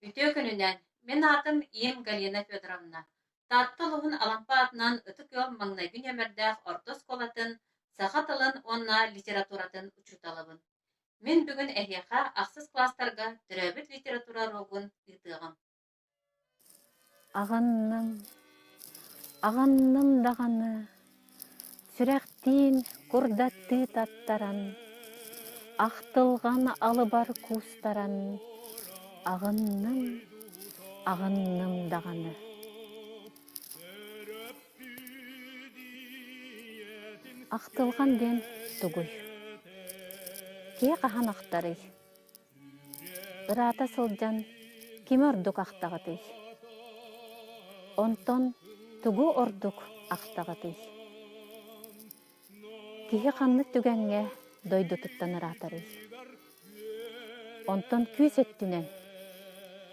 Үтүө күнүнэн! Мин аатым Им Галина Федоровна. Таатта улууһун Алампа аатынан Ытык Күөл маҥнайгы нүөмэрдээх орто оскуолатын саха тылын уонна литературатын учууталабын. Мин бүгүн эһиэхэ ахсыс кылаастарга төрөөбүт литература уруогун ыытыаҕым. Аҕынным, аҕынным даҕаны, сүрэхтиин курдаттыы таттаран, ахтылҕан алыбар куустаран, аҕынным, аҕынным даҕаны. Ахтылҕан диэн тугуй? Киһи хаһан ахтарый? Ыраата сылдьан кими ордук ахтаҕытый? Онтон тугу ордук ахтаҕытый? Киһи ханнык түгэҥҥэ дойдутуттан ыраатарый? Онтон күүс өттүнэн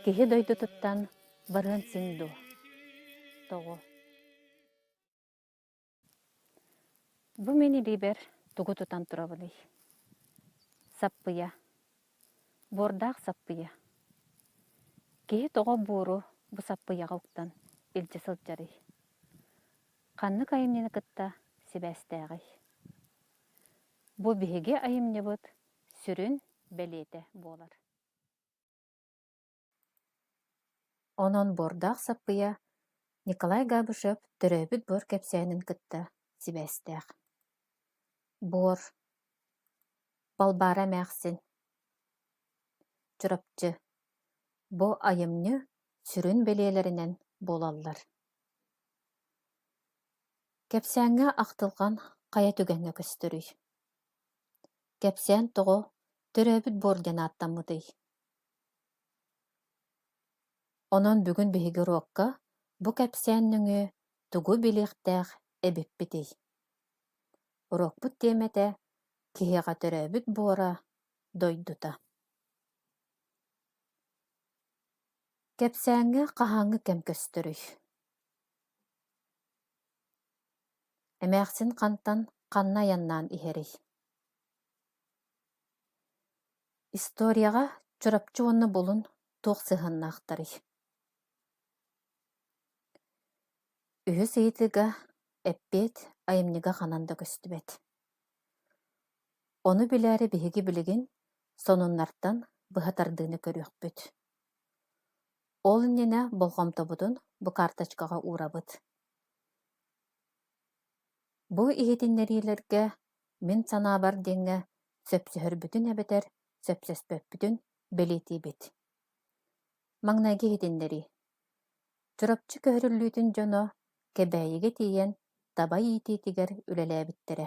киһи дойдутуттан барыан син дуо? Тоҕо? Бу мин илиибэр тугу тутан турабыный? Саппыйа. Буордаах саппыйа. Киһи тоҕо буору бу саппыйаҕа уктан илдьэ сылдьарый? Ханнык айымньыны кытта сибээстээҕий? Бу биһиги айымньыбыт сүрүн бэлиэтэ буолар. Онон буордаах саппыйа Николай Габышев төрөөбүт буор кэпсээнин кытта сибээстээх. Буор, Балбаара эмээхсин, Чурапчы бу айымньы сүрүн бэлиэлэринэн буолаллар. Кэпсээҥҥэ ахтылҕан хайа түгэҥҥэ көстөрүй? Кэпсээн тоҕо төрөөбүт буор диэн ааттаммытый? Онон бүгүн биһиги уруокка бу кэпсээн нөҥүө тугу билиэхтээх эбиппитий? Уруокпут тиэмэтэ «Киһиэхэ төрөөбүт буора, дойдута». Кэпсээҥҥэ хаһааҥҥы кэм көстөрүй? Эмээхсин хантан ханна айаннаан иһэрий? Историяҕа Чурапчы уонна Булун туох сыһыаннаахтарый? Үһүс ыйытыыга эппиэт айымньыга ханан да көстүбэт. Ону билээри биһиги билигин сонуннартан быһа тардыыны көрүөхпүт. Ол иннинэ болҕомтобутун бу карточкаҕа уурабыт. Бу иһитиннэриилэргэ мин санаабар диэҥҥэ сөпсөһөрбүтүн эбэтэр сөпсөспөппүтүн бэлиэтиибит. Маҥнайгы иһитиннэрии. Чурапчы көһөрүллүүтүн дьоно Кэбээйигэ тиийэн таба иитиитигэр үлэлээбиттэрэ.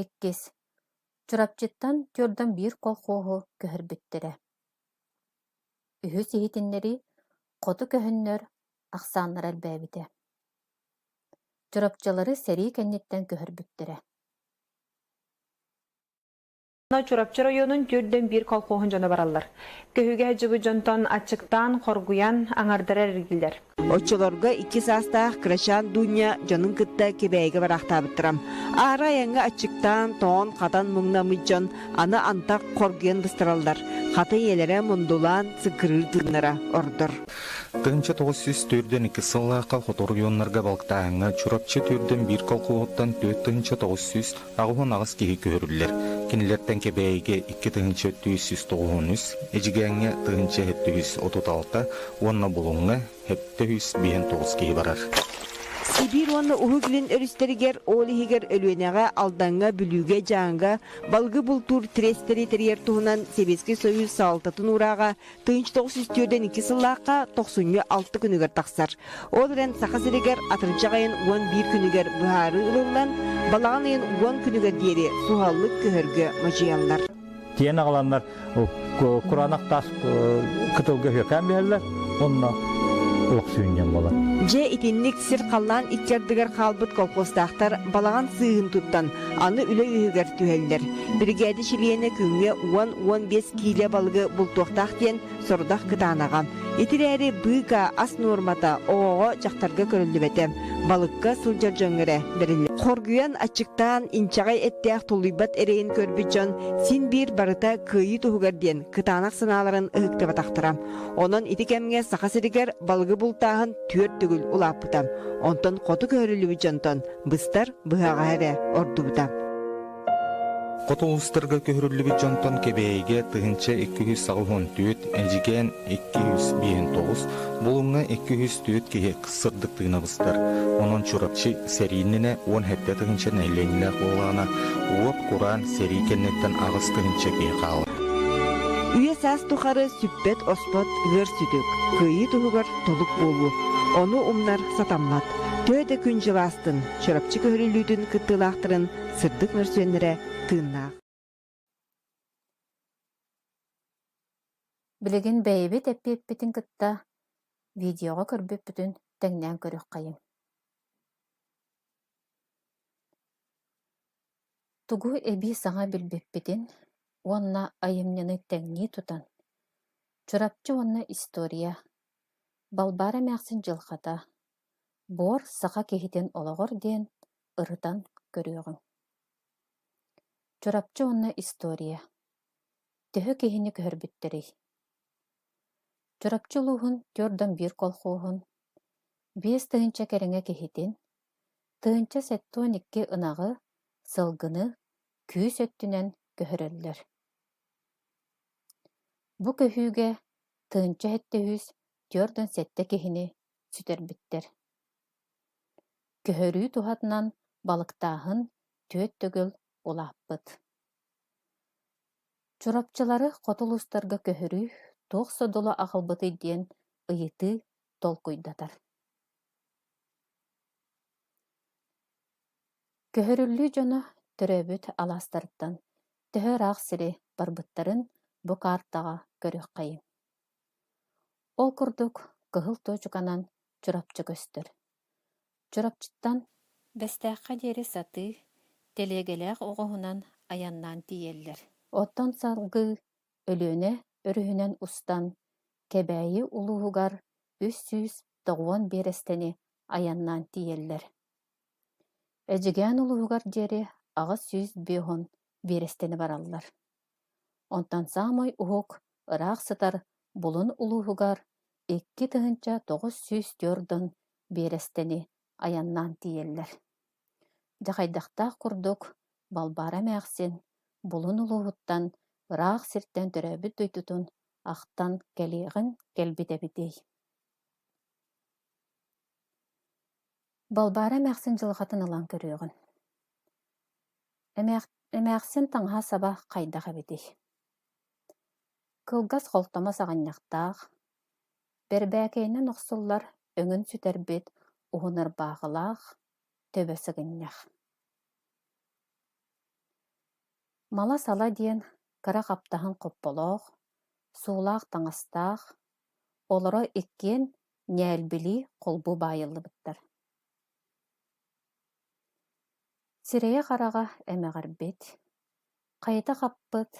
Иккис. Чурапчыттан түөртэн биир колхуоһу көһөрбүттэрэ. Үһүс иһитиннэрии хоту көһөннөр ахсааннара элбээбитэ. Чурапчылары сэрии кэнниттэн көһөрбүттэрэ. Чурапчы районун түрдөн биир колхоһун дьоно бараллар. Көһүгэ сылдьыбыт дьонтон аччыктаан, хоргуйан, аҥардара эргиллэр. Оччолорго икки саастаах кырачаан Дуня дьонун кытта Кэбээйигэ бараахтаабыттара. Аара айаҥҥа аччыктаан, тоҥон, хатан муҥнаммыт дьон аны антах хоргуйан быстараллар. Хата ийэлэрэ мундулаан сыккырыыр тыыннара ордор. 1942 сыллаахха хоту оройуоннарга балыктааһыҥҥа Чурапчы төрдөн биир колхоһуттан 4988 киһи көһөрүллэр. Кинилэртэн Кэбээйигэ 2493, Эдьигээҥҥэ 1736 уонна Булуҥҥа 759 киһи барар. Сибиир уонна Уһук Илин өрүстэригэр, ол иһигэр Өлүөнэҕэ, Алдаҥҥа, Бүлүүгэ, Дьааҥыга балгы бултуур трестэри тэрийэр туһунан Сэбиэскэй Союз салалтатын уурааҕа 1942 сыллаахха тохсунньу алта күнүгэр тахсар. Ол эрэн Саха сиригэр атырдьах ыйын 11 күнүгэр быһаарыы ылыллан, балаҕан ыйын уон күнүгэр диэри суһаллык көһөргө модьуйаллар. Тиэн аҕаланнар кураанах таас кытылга үөкээн биһэллэр, онно олох сүүнньэн буолар. Дьэ итинник сир-халлаан икки ардыгар хаалбыт колхозтаахтар балаҕан сыыһын туттан аны үлэ үөһүгэр түһэллэр. Биригээдэ чилиэнэ күҥҥэ 10-15 киилэ балыгы бултуохтаах диэн сорудах кытаанаҕа. Ити эрээри быыка ас нуормата оҕоҕо, дьахтарга көрүллүбэтэ. Балыкка сылдьар дьоҥҥо эрэ бэриллэр. Хоргуйан, аччыктаан, инчэҕэй эттээх тулуйбат эрэйин көрбүт дьон син биир барыта кыайыы туһугар диэн кытаанах санааларын ыһыктыбатахтара. Онон ити кэмҥэ Саха сиригэр балыгы бултааһын түөрт төгүл улааппыта. Онтон хоту көһөрүллүбүт дьонтон быстар быһаҕаһа эрэ ордубута. Хоту улуустарга көһөрүллүбүт дьонтон Кэбээйигэ 1284, Эдьигээн 259, Булуҥҥа 204 киһи сырдык тыына быстар. Онон Чурапчы сэрии иннинэ 17 тыһыынча нэһилиэнньэлээх буоллаҕына, уот кураан сэрии кэнниттэн 8 тыһыынча киһи хаалар. Үйэ саас тухары сүппэт-оспот ыар сүтүк, кыайыы туһугар толук буолуу. Ону умнар сатаммат. Төһө да күн дьыл аастын, Чурапчы көһөрүллүүтүн кыттыылаахтарын сырдык мөрсүөннэрэ тыыннаах. Билигин бэйэбит эппиэппитин кытта видеоҕа көрбүппүтүн тэҥнээн көрүөххэйиҥ. Тугу эбии саҥа билбиппитин уонна айымньыны тэҥнии тутан, Чурапчы уонна история, Балбаара эмээхсин дьылҕата, Буор саха киһитин олоҕор диэн ырытан көрүөҕүҥ. Чурапчы уонна история Төһө киһини көһөрбүттэрий? Чурапчы улууһун 41 колхоһун, 5000 кэриҥэ киһитин, 1072 ынаҕы, сылгыны күүс өттүнэн көһөрөллөр. Бу көһүүгэ 1747 киһини сүтэрбиттэр. Көһөрүү туһатынан балыктааһын түөрт төгүл улааппыт. Чурапчылары хоту улуустарга көһөрүү туох содула аҕалбытый диэн ыйытыы толкуйдатар. Көһөрүллүү дьоно төрөөбүт алаастарыттан төһө ыраах сири барбыттарын бу каартаҕа көрүөххэйиҥ. Ол курдук кыһыл туочуканан Чурапчы көстөр. Чурапчыттан Бэстээххэ диэри сатыы, тэлиэгэлээх оҕуһунан айаннаан тиийэллэр. Оттон салгыы Өлүөнэ өрүһүнэн устан Кэбээйи улууһугар 390 биэрэстэни айаннаан тиийэллэр. Эдьигээн улууһугар диэри 850 биэрэстэни бараллар. Онтон саамай уһук, ыраах сытар Булун улууһугар 2904 биэрэстэни айаннаан тиийэллэр. Дьэ хайдахтаах курдук Балбаара эмээхсин Булун улууһуттан ыраах сиртэн төрөөбүт дойдутун ахтан кэлиэҕин кэлбит эбитий. Балбаара эмээхсин дьылҕатын ылан көрүөҕүн. Эмээхсин таҥаһа-саба хайдах эбитий? Кылгас холтомо саҕынньахтаах, бэрбээкэйинэн охсуллар өҥүн сүтэрбит уһун ырбаахылаах, төбө сыгынньах. Мала-сала диэн кыра хаптаһын хопполоох, суулаах таҥастаах, олоро иккиэн ньээлбилии холбуу баайыллыбыттар. Сирэйэ-хараҕа эмэҕирбит, хайыта хаппыт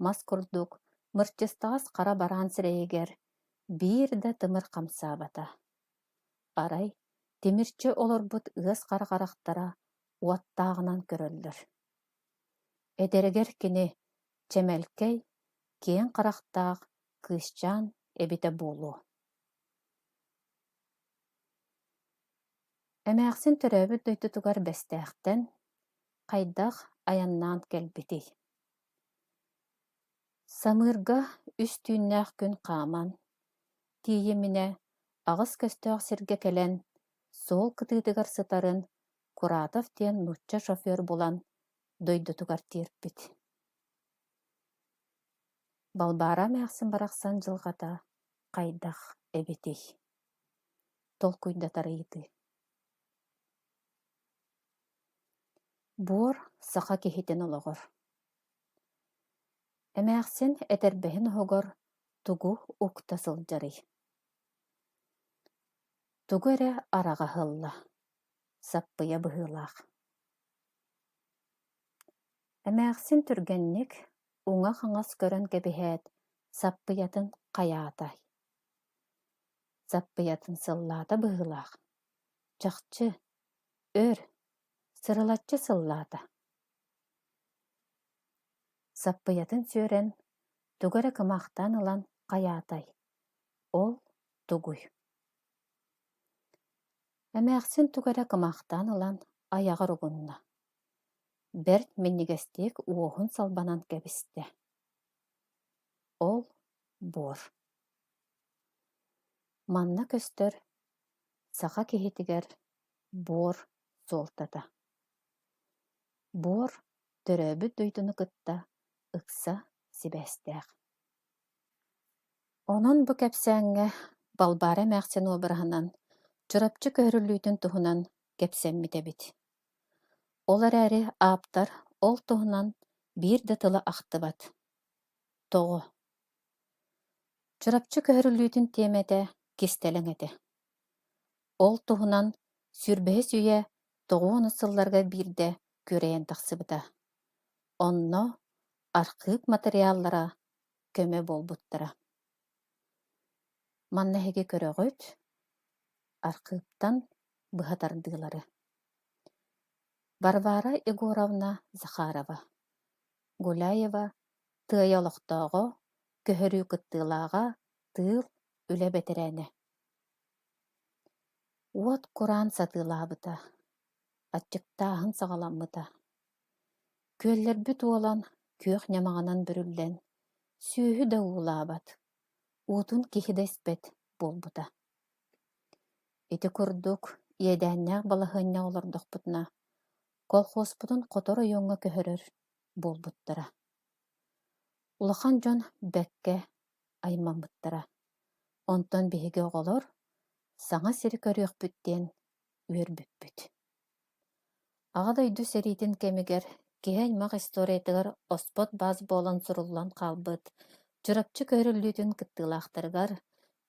мас курдук мырчыстаҕас хара бараан сирэйигэр биир да тымыр хамсаабата. Арай тимирчи олорбут ыас хара харахтара уоттааҕынан көрөллөр. Эдэригэр кини чэмэлкэй, киэҥ харахтаах кыысчаан эбитэ буолуо. Эмээхсин төрөөбүт дойдутугар Бэстээхтэн хайдах айаннаан кэлбитий? Самыырга үс түүннээх күн хааман, тиийиминэ аҕыс көстөөх сиргэ кэлэн, суол кытыытыгар сытарын Куратов диэн нуучча шофер булан дойдутугар тиэрпит. Балбаара эмээхсин барахсан дьылҕата хайдах эбитий? Толкуйдатар ыйытыы. Буор саха киһитин олоҕор. Эмээхсин этэрбэһин оһоҕор тугу укта сылдьарый? Тугу эрэ араҕаһылла, саппыйа быһыылаах. Эмээхсин түргэнник уҥа-хаҥас көрөн кэбиһээт, саппыйатын хайаатай Саппыйатын сыллаата быһыылаах, чахчы, өр. Сырылаччы сыллаата. Саппыйатын сүөрэн, тугу эрэ кымаахтаан ылан хайаатай, ол тугуй? Эмээхсин тугу эрэ кымаахтаан ылан айаҕар угунна, бэрт минньигэстик уоһун салбанан кэбистэ. Ол буор. Манна көстөр саха киһитигэр буор суолтата. Буор төрөөбүт дойдуну кытта ыкса сибээстээх. Онон бу кэпсээҥҥэ Балбаара эмээхсин уобараһынан Чурапчы көһөрүллүүтүн туһунан кэпсэммит эбит. Ол эрээри ааптар ол туһунан биир да тылы ахтыбат. Тоҕо? Чурапчы көһөрүллүүтүн тиэмэтэ кистэлэҥ этэ. Ол туһунан сүүрбэһис үйэ тоҕуонус сылларга биирдэ күөрэйэн тахсыбыта. Онно архыып матырыйааллара көмө буолбуттара. Манна эһиги көрөҕүт, архыыптан быһа тардыылары. Варвара Егоровна Захарова, Гуляева Тыайа олохтооҕо, көһөрүү кыттыылааҕа, тыыл, үлэ бэтэрээнэ. Уот кураан сатыылаабыта, аччыктааһын саҕаламмыта. Күөллэрбит уолан, күөх ньамаҕынан бүрүллэн, сүөһү да уулаабат, уутун киһи да испэт буолбута. Ити курдук иэдээннээх балаһыанньаҕа олордохпутуна, колхуоспутун хоту оройуоҥҥа көһөрөр буолбуттара. Улахан дьон бэккэ аймаммыттара. Онтон биһиги оҕолор саҥа сири көрүөхпүт диэн үөрбүппүт. Аҕа дойду сэриитин кэмигэр киһи аймах историятыгар оспот баас буолан суруллан хаалбыт Чурапчы көһөрүллүүтүн кыттыылаахтарыгар,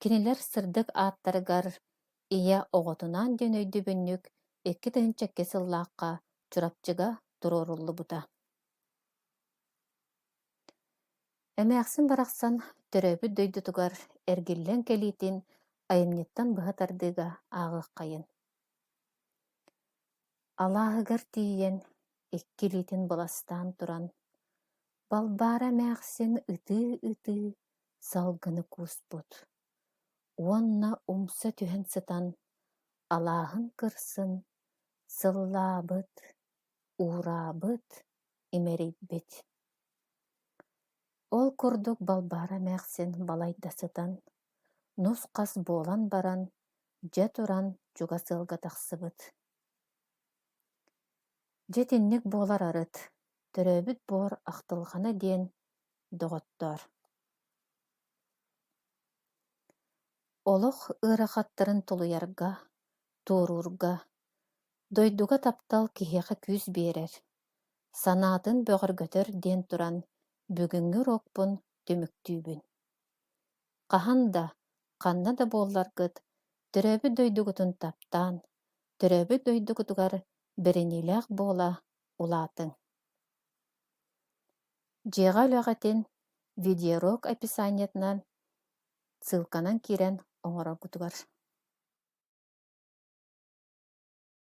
кинилэр сырдык ааттарыгар Ийэ оҕотунаан диэн өйдөбүнньүк 2002 сыллаахха Чурапчыга туруоруллубута. Эмээхсин барахсан төрөөбүт дойдутугар эргиллэн кэлиитин айымньыттан быһа тардыыга ааҕыаххайын. Алааһыгар тиийэн, икки илиитин быластаан туран, Балбаара эмээхсин ытыы-ытыы салгыны кууспут уонна умса түһэн сытан алааһын кырсын сыллаабыт, уураабыт, имэрийбит. Ол курдук Балбаара эмээхсин балайда сытан, нус-хас буолан баран, дьэ туран чугас ыалга тахсыбыт. Дьэ итинник буолар арыт, төрөөбүт буор ахтылҕана диэн, доҕоттоор. Олох ыарахаттарын тулуйарга, туоруурга, дойдуга таптал киһиэхэ күүс биэрэр, санаатын бөҕөргөтөр диэн туран бүгүҥҥү уруокпун түмүктүүбүн. Хаһан да, ханна да буолларгыт, төрөөбүт дойдугутун таптаан, төрөөбүт дойдугутугар бэриниилээх буола улаатыҥ. Дьиэҕэ үлэҕитин видеоурок описаниетынан ссылканан киирэн оҥороргутугар.